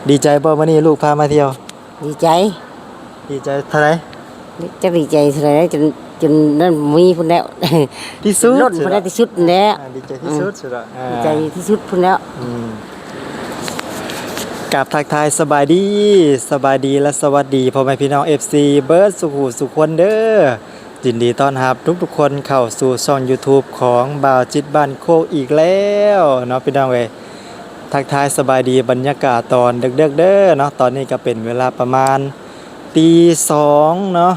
ດີໃຈບໍ່ ມື້ນີ້ລູກພາມາທ່ຽວ? ດີໃຈ. ດີໃຈເທົ່າໃດ? ຈັກດີໃຈເທົ່າໃດ ຈົນ ຈົນນັ້ນບໍ່ມີພຸ້ນແລ້ວ ທີ່ສຸດ ລົ້ນພຸ້ນແລ້ວ ທີ່ສຸດແລ້ວ. ອ່າ ດີໃຈທີ່ສຸດ ອືມ ສຸດແລ້ວ. ອ່າ ດີໃຈທີ່ສຸດພຸ້ນແລ້ວ. ອືມ ກາບທັກທາຍສະບາຍດີ ສະບາຍດີ ແລະ ສະຫວັດດີພໍ່ແມ່ພີ່ນ້ອງ ເອັຟຊີ ເບິດສູ່ຜູ້ສູ່ຄົນເດີ. ຍິນດີຕ້ອນຮັບທຸກໆຄົນເຂົ້າສູ່ຊ່ອງຢູທູບຂອງບ່າວຈິດບ້ານໂຄກອີກແລ້ວເນາະ ພີ່ນ້ອງເອີຍ. ທັກທາຍສະບາຍດີບັນຍາກາດຕອນເດິກໆເດີເນາະ. ຕອນນີ້ກໍເປັນເວລາປະມານຕີສອງເນາະ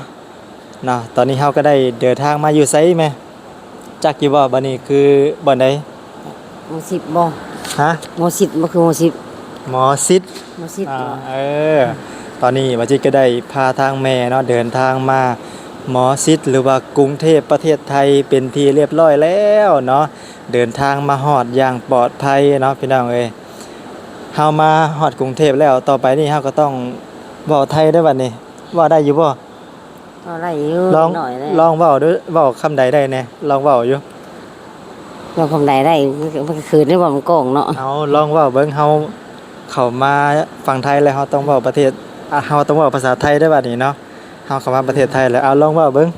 ເນາະ. ຕອນນີ້ເຮົາກໍໄດ້ເດີນທາງມາຢູ່ໃສແມ່? ຈັກຢູ່ບໍ່? ບັດນີ້ຄືບ່ອນໃດ? ໝໍຊິດບໍ່? ຮະ? ໝໍຊິດບໍ່? ຄືໝໍຊິດ? ໝໍຊິດ ໝໍຊິດ ອ່າ ເອີ ຕອນນີ້ບ່າວຈິດກໍໄດ້ພາທາງແມ່ເນາະ ເດີນທາງມາໝໍຊິດ ຫຼືວ່າກຸງເທບປະເທດໄທເປັນທີ່ລຽບລ້ອຍແລ້ວເນາະ. ເດີນທາງມາຮອດຢ່າງປອດໄພເນາະ ພີ່ນ້ອງເອີຍ. ເຮົາມາຮອດກຸງເທບແລ້ວ ຕໍ່ໄປນີ້ເຮົາກໍຕ້ອງເວົ້າໄທເດີບັດນີ້ ເວົ້າໄດ້ຢູ່ບໍ່? ເວົ້າໄດ້ຢູ່ ລອງ ໜ້ອຍແຫຼະ ລອງເວົ້າດູ ເວົ້າຄຳໃດໄດ້ແດ່? ລອງເວົ້າຢູ່ ເວົ້າຄຳໃດໄດ້? ມັນກໍ ມັນກໍເຂີນໄດ້ ເວົ້ານຳກ້ອງເນາະ. ເອົາ ລອງເວົ້າເບິ່ງ ເຮົາເຂົ້າມາຝັ່ງໄທແລ້ວ ເຮົາຕ້ອງເວົ້າປະເທດ ອ່າ ເຮົາຕ້ອງເວົ້າພາສາໄທເດີບັດນີ້ເນາະ. ເຮົາເຂົ້າມາປະເທດໄທແລ້ວ ເອົາ ລອງເວົ້າເບິ່ງ.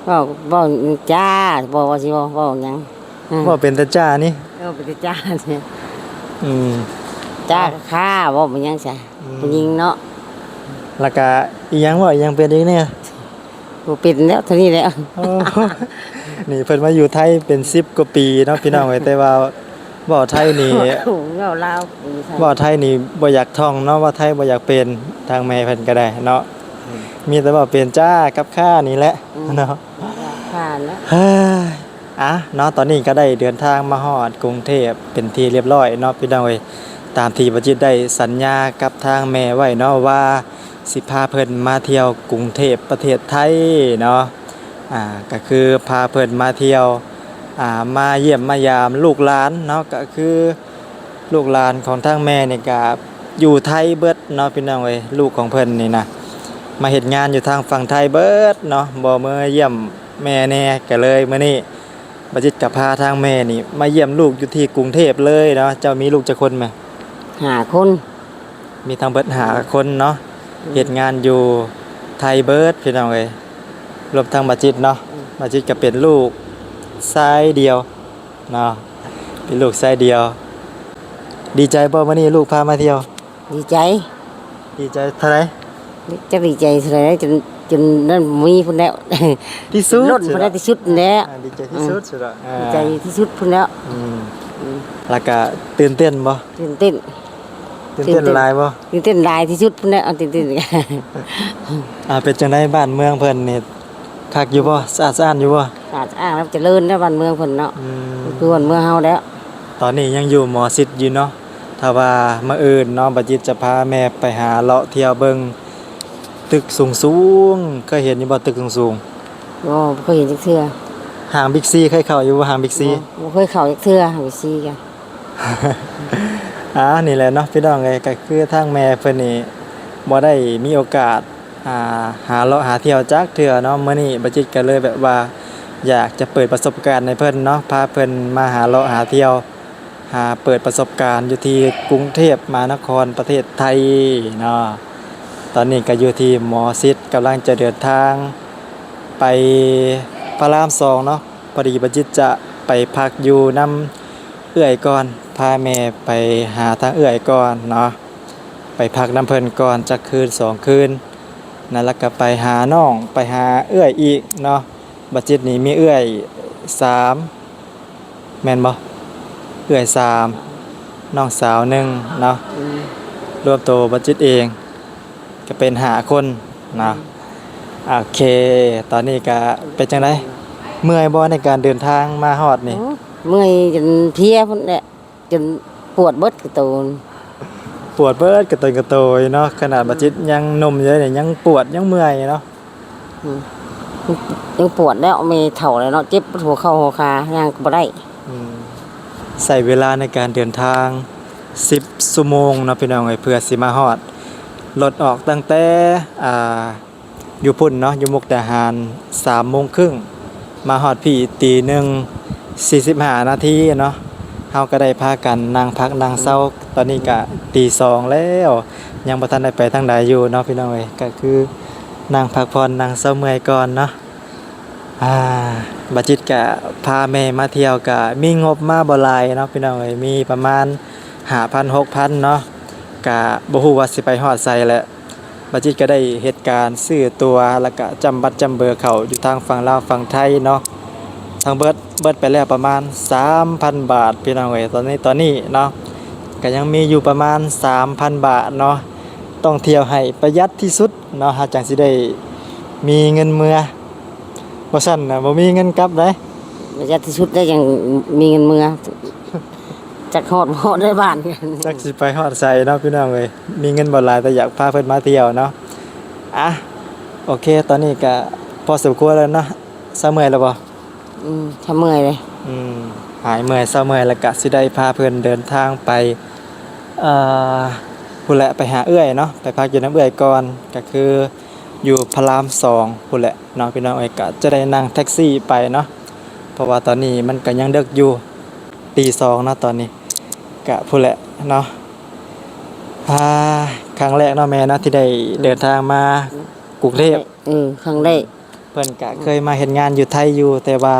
ເວົ້າ ເວົ້າຈ້າ ບໍ່ວ່າຊິເວົ້າ ເວົ້າຫຍັງ? ອືມ ເວົ້າເປັນແຕ່ຈ້ານີ້ ເວົ້າເປັນແຕ່ຈ້ານີ້. ອືມ ຈ້າ ອ່ະ ຄ່າ ເວົ້າເປັນຫຍັງຊະ? ອືມ ຜູ້ຍິງເນາະ. ແລ້ວກະອີ່ຫຍັງ ເວົ້າອີ່ຫຍັງເປັນອີກແດ່? ບໍ່ເປັນແລ້ວ ເທົ່ານີ້ແຫຼະ. ໂອ້ ນີ້ເພິ່ນມາຢູ່ໄທເປັນສິບກວ່າປີເນາະ ພີ່ນ້ອງເອີຍ ແຕ່ວ່າເວົ້າໄທນີ້ ເວົ້າລາວ ເວົ້າໄທນີ້ບໍ່ຢາກທ່ອງເນາະ ເວົ້າໄທບໍ່ຢາກເປັນ ທາງແມ່ເພິ່ນກໍໄດ້ເນາະ. ອືມ ມີແຕ່ເວົ້າເປັນຈ້າກັບຄ່ານີ້ແຫຼະ ອືມ ເນາະ ຄ່າແຫຼະ. ອ່າ ເນາະ ຕອນນີ້ກໍໄດ້ເດີນທາງມາຮອດກຸງເທບເປັນທີ່ລຽບລ້ອຍເນາະ ພີ່ນ້ອງເອີຍ. ຕາມທີ່ບ່າວຈິດໄດ້ສັນຍາກັບທາງແມ່ໄວ້ເນາະ ວ່າຊິພາເພິ່ນມາທ່ຽວກຸງເທບປະເທດໄທເນາະ. ອ່າ ກໍຄືພາເພິ່ນມາທ່ຽວ ອ່າ ມາຢ້ຽມມາຢາມລູກຫຼານເນາະ ກໍຄື ລູກຫຼານຂອງທາງແມ່ນີ້ກະຢູ່ໄທເບິດເນາະ ພີ່ນ້ອງເອີຍ. ລູກຂອງເພິ່ນນີ້ນະ ມາເຮັດງານຢູ່ທາງຝັ່ງໄທເບິດເນາະ ບໍ່ມາຢ້ຽມແມ່ແດ່. ກະເລີຍມື້ນີ້ບ່າວຈິດກະພາທາງແມ່ນີ້ມາຢ້ຽມລູກຢູ່ທີ່ກຸງເທບເລີຍເນາະ. ເຈົ້າມີລູກຈັກຄົນແມ່? ຫ້າຄົນ. ມີທັງເບິດຫ້າຄົນເນາະ. ອືມ ເຮັດງານຢູ່ໄທເບິດ ພີ່ນ້ອງເອີຍ ລວມທັງບ່າວຈິດເນາະ. ອືມ ບ່າວຈິດກະເປັນລູກຊາຍດຽວ ເນາະ ເປັນລູກຊາຍດຽວ. ດີໃຈບໍ່ ມື້ນີ້ລູກພາມາທ່ຽວ? ດີໃຈ. ດີໃຈເທົ່າໃດ? ຈັກດີໃຈເທົ່າໃດ ຈົນ ຈົນນັ້ນບໍ່ມີພຸ້ນແລ້ວ ທີ່ສຸດ ລົ້ນພຸ້ນແລ້ວ ທີ່ສຸດແລ້ວ. ອ່າ ດີໃຈທີ່ສຸດ ອືມ ສຸດແລ້ວ. ອ່າ ດີໃຈທີ່ສຸດພຸ້ນແລ້ວ. ອືມ ອືມ ແລ້ວກະຕື່ນເຕັ້ນບໍ່? ຕື່ນເຕັ້ນ. ຕື່ນເຕັ້ນ ຕື່ນເຕັ້ນຫຼາຍບໍ່? ຕື່ນເຕັ້ນຫຼາຍທີ່ສຸດພຸ້ນແຫຼະ ເອົາຕື່ນເຕັ້ນ. ອ່າ ເປັນຈັ່ງໃດບ້ານເມືອງເພິ່ນນີ້ ຄັກຢູ່ບໍ່? ສະອາດສະອ້ານຢູ່ບໍ່? ສະອາດສະອ້ານ ແລ້ວຈະເລີນແລ້ວບ້ານເມືອງເພິ່ນເນາະ. ອືມ ຄືບ້ານເມືອງເຮົາແລ້ວ. ຕອນນີ້ຍັງຢູ່ໝໍຊິດຢູ່ເນາະ. ຖ້າວ່າມື້ອື່ນເນາະ ບ່າວຈິດຈະພາແມ່ໄປຫາເລາະທ່ຽວເບິ່ງຕຶກສູງໆ. ເຄີຍເຫັນຢູ່ບໍ່ຕຶກສູງໆ? ບໍ່ ບໍ່ເຄີຍເຫັນຈັກເທື່ອ. ຫ້າງບິກຊີເຄີຍເຂົ້າຢູ່ບໍ່? ຫ້າງບິກຊີ ບໍ່ ບໍ່ເຄີຍເຂົ້າຈັກເທື່ອ ຫ້າງບິກຊີກະ ອ່າ ນີ້ແຫຼະເນາະ ພີ່ນ້ອງເອີຍ ກໍຄືທາງແມ່ເພິ່ນນີ້ບໍ່ໄດ້ມີໂອກາດ ອ່າ ຫາເລາະຫາທ່ຽວຈັກເທື່ອເນາະ. ມື້ນີ້ບ່າວຈິດກໍເລີຍແບບວ່າຢາກຈະເປີດປະສົບການໃຫ້ເພິ່ນເນາະ ພາເພິ່ນມາຫາເລາະຫາທ່ຽວ ຫາເປີດປະສົບການຢູ່ທີ່ກຸງເທບມະຫານະຄອນປະເທດໄທເນາະ. ຕອນນີ້ກໍຢູ່ທີ່ໝໍຊິດ ກຳລັງຈະເດີນທາງໄປພະລາມສອງເນາະ. ພໍດີບ່າວຈິດຈະໄປພັກຢູ່ນຳເອື້ອຍກ່ອນ ພາແມ່ໄປຫາທາງເອື້ອຍກ່ອນເນາະ ໄປພັກນຳເພິ່ນກ່ອນຈັກຄືນສອງຄືນນະ ແລ້ວກໍໄປຫານ້ອງ ໄປຫາເອື້ອຍອີກເນາະ. ບ່າວຈິດນີ້ມີເອື້ອຍສາມ ແມ່ນບໍ່? ເອື້ອຍສາມ ນ້ອງສາວໜຶ່ງເນາະ. ອືມ ລວມໂຕບ່າວຈິດເອງ ກໍເປັນຫ້າຄົນເນາະ. ອືມ ໂອເຄ ຕອນນີ້ກະເປັນຈັ່ງໃດ? ເມື່ອຍບໍ່ໃນການເດີນທາງມາຮອດນີ້? ໂອ້ ເມື່ອຍຈົນເພຍພຸ້ນແຫຼະ ຈົນປວດເບິດກະໂຕ. ປວດເບິດກະໂຕນກະໂຕເນາະ. ຂະໜາດ ອືມ ບ່າວຈິດຍັງໜຸ່ມຢູ່ເດ ຍັງປວດຍັງເມື່ອຍເນາະ. ອືມ ຍັງປວດແລ້ວ ແມ່ເຖົ້າແລ້ວເນາະ ເຈັບຫົວເຂົ່າຫົວຂາ ຍ່າງກໍບໍ່ໄດ້. ອືມ ໃຊ້ເວລາໃນການເດີນທາງສິບຊົ່ວໂມງເນາະ ພີ່ນ້ອງເອີຍ ເພື່ອຊິມາຮອດ. ລົດອອກຕັ້ງແຕ່ ອ່າ ຢູ່ພຸ້ນເນາະ ຢູ່ມຸກດາຫານສາມໂມງເຄິ່ງ ມາຮອດພີ້ຕີໜຶ່ງສີ່ສິບຫ້ານາທີເນາະ. ເຮົາກໍໄດ້ພາກັນນັ່ງພັກນັ່ງເຊົາ ອືມ ຕອນນີ້ກະຕີສອງແລ້ວ ຍັງບໍ່ທັນໄດ້ໄປທາງໃດຢູ່ເນາະພີ່ນ້ອງເອີຍ ກະຄືນັ່ງພັກຜ່ອນ ນັ່ງເຊົາເມື່ອຍກ່ອນເນາະ. ອາ ບາຈິດກະພາແມ່ມາທ່ຽວ ກະມີງົບມາບໍ່ຫຼາຍເນາະພີ່ນ້ອງເອີຍ ມີປະມານຫ້າພັນ ຫົກພັນເນາະ ກະບໍ່ຮູ້ວ່າຊິໄປຮອດໃສແຫຼະ. ບາຈິດກໍໄດ້ເຮັດການຊື້ຕົ໋ວ ແລ້ວກະຈ້ຳບັດຈ້ຳເບີເຂົ້າຢູ່ທາງຝັ່ງລາວຝັ່ງໄທເນາະ ທັງເບິດ ເບິດໄປແລ້ວປະມານສາມພັນບາດພີ່ນ້ອງເອີຍ. ຕອນນີ້ ຕອນນີ້ເນາະ ກໍຍັງມີຢູ່ປະມານສາມພັນບາດເນາະ ຕ້ອງທ່ຽວໃຫ້ປະຢັດທີ່ສຸດເນາະ ເຮົາຈັ່ງຊິໄດ້ມີເງິນເມືອ ບໍ່ຊັ້ນນະບໍ່ມີເງິນກັບໃດ໋. ປະຢັດທີ່ສຸດໄດ້ຈັ່ງມີເງິນເມືອ ຈັກຮອດບໍ່ຮອດໃນບ້ານ ຈັກຊິໄປຮອດໃສເນາະພີ່ນ້ອງເອີຍ. ມີເງິນບໍ່ຫຼາຍ ແຕ່ຢາກພາເພິ່ນມາທ່ຽວເນາະ. ອະ ໂອເຄ ຕອນນີ້ກະພໍສົມຄວນແລ້ວເນາະ. ເຊົາເມື່ອຍແລ້ວບໍ່? ອືມ ເຊົາເມື່ອຍເລີຍ. ອືມ ຫາຍເມື່ອຍ ເຊົາເມື່ອຍ ແລ້ວກະຊິໄດ້ພາເພິ່ນເດີນທາງໄປ ເອີ ພຸ້ນແຫຼະ ໄປຫາເອື້ອຍເນາະ ໄປພັກຢູ່ນຳເອື້ອຍກ່ອນ ກະຄືຢູ່ພະລາມສອງພຸ້ນແຫຼະເນາະພີ່ນ້ອງເອີຍ. ກະຈະໄດ້ນັ່ງແທັກຊີໄປເນາະ ເພາະວ່າຕອນນີ້ມັນກະຍັງເດິກຢູ່ ຕີສອງເນາະ ຕອນນີ້ ກະພຸ້ນແຫຼະເນາະ. ອາ ຄັ້ງແລກເນາະແມ່ເນາະ ທີ່ໄດ້ເດີນທາງມາກຸງເທບ. ເອີ ຄັ້ງແລກ. ເພິ່ນກະເຄີຍມາເຮັດງານຢູ່ໄທຢູ່ ແຕ່ວ່າ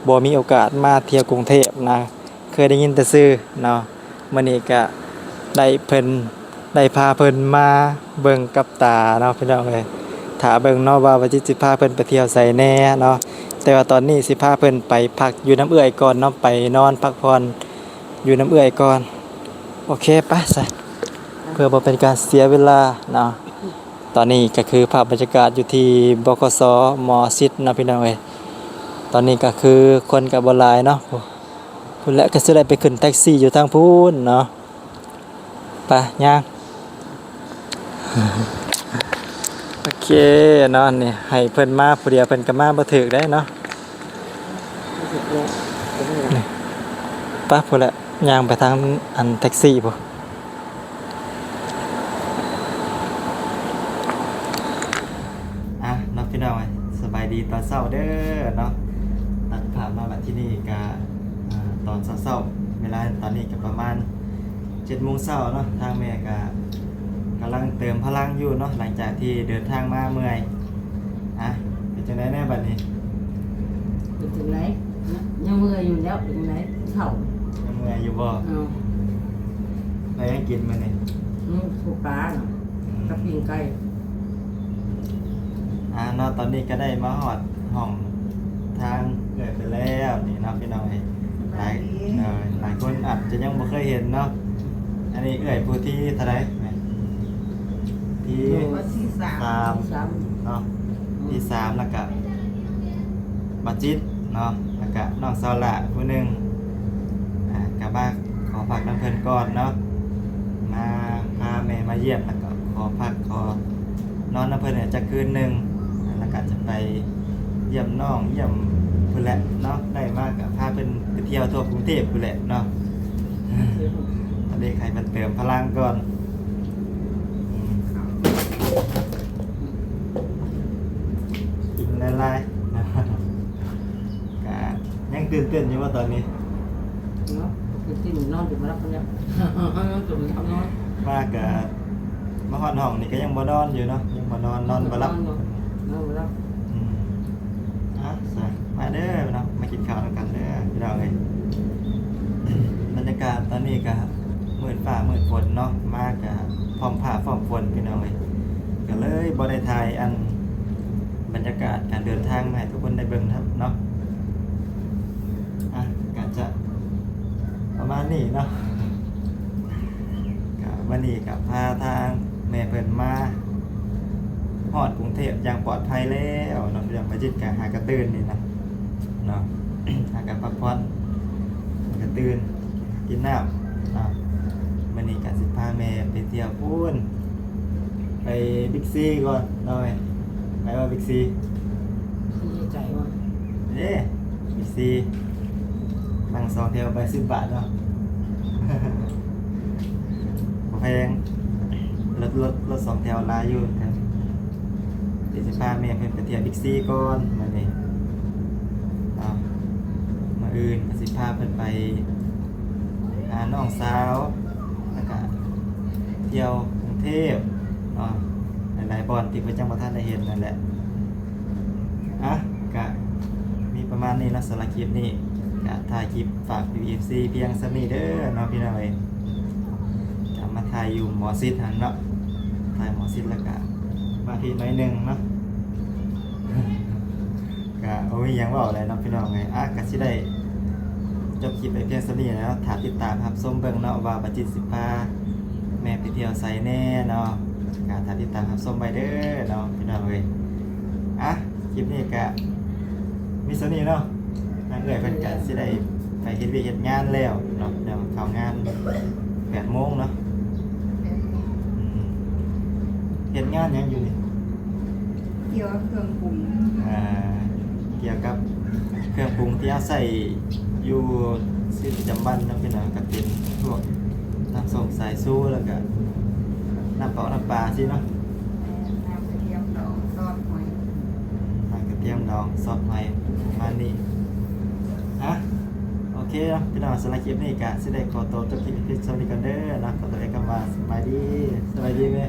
ບໍ່ມີໂອກາດມາທ່ຽວກຸງເທບນະ ເຄີຍໄດ້ຍິນແຕ່ຊື່ເນາະ. ມື້ນີ້ກະໄດ້ເພິ່ນ ໄດ້ພາເພິ່ນມາເບິ່ງກັບຕາເນາະພີ່ນ້ອງເອີຍ. ຖ້າເບິ່ງເນາະວ່າ ວ່າຈິດຊິພາເພິ່ນໄປທ່ຽວໃສແດ່ເນາະ ແຕ່ວ່າຕອນນີ້ຊິພາເພິ່ນໄປພັກຢູ່ນຳເອື້ອຍກ່ອນເນາະ ໄປນອນພັກຜ່ອນຢູ່ນຳເອື້ອຍກ່ອນ. ໂອເຄ ໄປຊະ ເພື່ອບໍ່ເປັນການເສຍເວລາເນາະ. ຕອນນີ້ກໍຄືພາບບັນຍາກາດຢູ່ທີ່ ບຂສ ໝໍຊິດເນາະພີ່ນ້ອງເອີຍ. ຕອນນີ້ກໍຄືຄົນກໍບໍ່ຫຼາຍເນາະ ພຸ້ນແຫຼະ ກໍຊິໄດ້ໄປຂຶ້ນແທັກຊີຢູ່ທາງພຸ້ນເນາະ. ໄປຍ່າງ ໂອເຄເນາະ ນີ້ໃຫ້ເພິ່ນມາຜູ້ດຽວ ເພິ່ນກໍມາບໍ່ຖືກເດ້ເນາະ. ນີ້ ໄປພຸ້ນແຫຼະ ຍ່າງໄປທາງອັນແທັກຊີພຸ້ນ. ອ່ະເນາະພີ່ນ້ອງເອີຍ ສະບາຍດີຕອນເຊົ້າເດີເນາະ. ຕັດພາບມາບັດທີນີ້ກະ ອ່າ ຕອນເຊົ້າໆ ເວລາຕອນນີ້ກະປະມານເຈັດໂມງເຊົ້າເນາະ. ທາງແມ່ກະກຳລັງເຕີມພະລັງຢູ່ເນາະ ຫຼັງຈາກທີ່ເດີນທາງມາເມື່ອຍ. ອ່ະ ເປັນຈັ່ງໃດແດ່ບັດນີ້? ເປັນຈັ່ງໃດ? ຍັງເມື່ອຍຢູ່ແລ້ວ ເປັນຈັ່ງໃດ? ເຂົ້າ ຍັງເມື່ອຍຢູ່ບໍ່? ເອີ ໄດ້ຫຍັງກິນມື້ນີ້? ອືມ ສົມປານະ ອືມ ກັບປີ້ງໄກ່. ອ່າເນາະ ຕອນນີ້ກໍໄດ້ມາຮອດຫ້ອງທາງເອື້ອຍໄປແລ້ວນີ້ເນາະ ພີ່ນ້ອງເອີຍ. ຫຼາຍ ເອີ ຫຼາຍຄົນອາດຈະຍັງບໍ່ເຄີຍເຫັນເນາະ. ອັນນີ້ເອື້ອຍຜູ້ທີເທົ່າໃດ? ທີ ທີສາມ ສາມເນາະ ທີສາມ ແລ້ວກະ ບາຈິດເນາະ ແລ້ວກະນ້ອງສາວຫຼ້າຜູ້ໜຶ່ງ ອ່າ ກະມາຂໍພັກນຳເພິ່ນກ່ອນເນາະ ມາພາແມ່ມາຢ້ຽມ ແລ້ວກໍຂໍພັກຂໍນອນນຳເພິ່ນຈັກຄືນໜຶ່ງ ແລ້ວກະຈະໄປຢ້ຽມນ້ອງຢ້ຽມພຸ້ນແຫຼະເນາະ. ໄດ້ມາກະພາເພິ່ນໄປທ່ຽວທົ່ວກຸງເທບພຸ້ນແຫຼະເນາະ. ອັນນີ້ໃຫ້ເພິ່ນເຕີມພະລັງກ່ອນ. ອືມ ກິນຫຼາຍໆ ກະຍັງຕື່ນເຕັ້ນຢູ່ບໍ່ຕອນນີ້? ເນາະ ຕື່ນເຕັ້ນ ນອນຈົນບໍ່ຫຼັບພຸ້ນແຫຼະ ນອນຈົນບໍ່ຫຼັບນອນ. ມາກະ ມາຮອດຫ້ອງນີ້ກະຍັງບໍ່ນອນຢູ່ເນາະ ຍັງບໍ່ນອນ ນອນບໍ່ຫຼັບ ນອນບໍ່ຫຼັບ. ອືມ ອ່ະ ມາເດີເນາະ ມາກິນເຂົ້ານຳກັນເດີພີ່ນ້ອງເອີຍ. ບັນຍາກາດຕອນນີ້ກະມືດຟ້າມືດຝົນເນາະ ມາກະພ້ອມຟ້າພ້ອມຝົນພີ່ນ້ອງເອີຍ ກະເລີຍບໍ່ໄດ້ຖ່າຍອັນບັນຍາກາດການເດີນທາງມາໃຫ້ທຸກຄົນໄດ້ເບິ່ງນຳເນາະ. ອ່ະ ກະຈະປະມານນີ້ເນາະ ກະມື້ນີ້ກະພາທາງແມ່ເພິ່ນມາຮອດກຸງເທບຢ່າງປອດໄພແລ້ວເນາະ ບາຈິດກະຫາກະຕື່ນນີ້ນະເນາະ ຫາກະພັກຜ່ອນ ຫາກະຕື່ນ ກິນນ້ຳເນາະ. ມື້ນີ້ກະຊິພາແມ່ໄປທ່ຽວພຸ້ນ ໄປບິກຊີກ່ອນເນາະ. ໄປວ່າບິກຊີ ໃຈວ່າ ເດ້ ບິກຊີ ນັ່ງສອງແຖວໃບສິບບາດເນາະ ບໍ່ແພງ ລົດ ລົດ ລົດສອງແຖວຫຼາຍຢູ່. ດຽວຊິພາແມ່ເພິ່ນໄປທ່ຽວບິກຊີກ່ອນມື້ນີ້ເນາະ. ມື້ອື່ນກໍຊິພາເພິ່ນໄປຫານ້ອງສາວ ແລ້ວກະທ່ຽວກຸງເ ເທບເນາະ ຫຼາຍໆບ່ອນທີ່ເພິ່ນຍັງບໍ່ທັນໄດ້ເຮັດນັ້ນແຫຼະ. ອ່ະ ກະມີປະມານນີ້ເນາະ ສຳລັບຄລິບນີ້ ກະຖ່າຍຄລິບຝາກ ເອັຟຊີ ພຽງສ່ຳນີ້ເດີເນາະ ພີ່ນ້ອງເອີຍ. ກະມາຖ່າຍຢູ່ໝໍຊິດຫັ້ນເນາະ ຖ່າຍໝໍຊິດ ແລ້ວກະມາພີ້ໜ້ອຍໜຶ່ງເນາະ ກະບໍ່ມີຫຍັງເວົ້າແຫຼະເນາະ ພີ່ນ້ອງເອີຍ. ອ່ະ ກະຊິໄດ້ຈົບຄລິບໄປພຽງສ່ຳນີ້ແຫຼະເນາະ. ຖ້າຕິດຕາມຮັບຊົມເບິ່ງເນາະ ວ່າບາຈິດຊິພາແມ່ໄປທ່ຽວໃສແດ່ເນາະ ກະຖ້າຕິດຕາມຮັບຊົມໄວ້ເດີເນາະ ພີ່ນ້ອງເອີຍ. ອ່ະ ຄລິບນີ້ກະມີສ່ຳນີ້ເນາະ ທາງເອື້ອຍເພິ່ນກະຊິໄດ້ໄປເຮັດວຽກເຮັດງານແລ້ວເນາະ ແລ້ວເຂົ້າງານແປດໂມງເນາະ. ອືມ ເຮັດງານຫຍັງຢູ່ນີ້? ກ່ຽວກັບເຄື່ອງປຸງ ອ່າ ກ່ຽວກັບເຄື່ອງປຸງທີ່ເຮົາໃຊ້ຢູ່ຊີວິດປະຈຳວັນເນາະ ພີ່ນ້ອງ ກະເປັນພວກນ້ຳສົ້ມສາຍຊູ ແລ້ວກະນ້ຳປອກນ້ຳປາຊີ້ເນາະ. ແມ່ນ ນ້ຳກະທຽມດອງ ຊອດຫອຍ ນ້ຳກະທຽມດອງ ຊອດຫອຍ ປະມານນີ້. ອ່ະ ໂອເຄເນາະ ພີ່ນ້ອງ ສຳລັບຄລິບນີ້ກະຊິໄດ້ຂໍໂຕຈົບຄລິບພຽງສ່ຳນີ້ກ່ອນເດີເນາະ. ຂໍໂຕເອງຄຳວ່າສະບາຍດີ. ສະບາຍດີແມ່.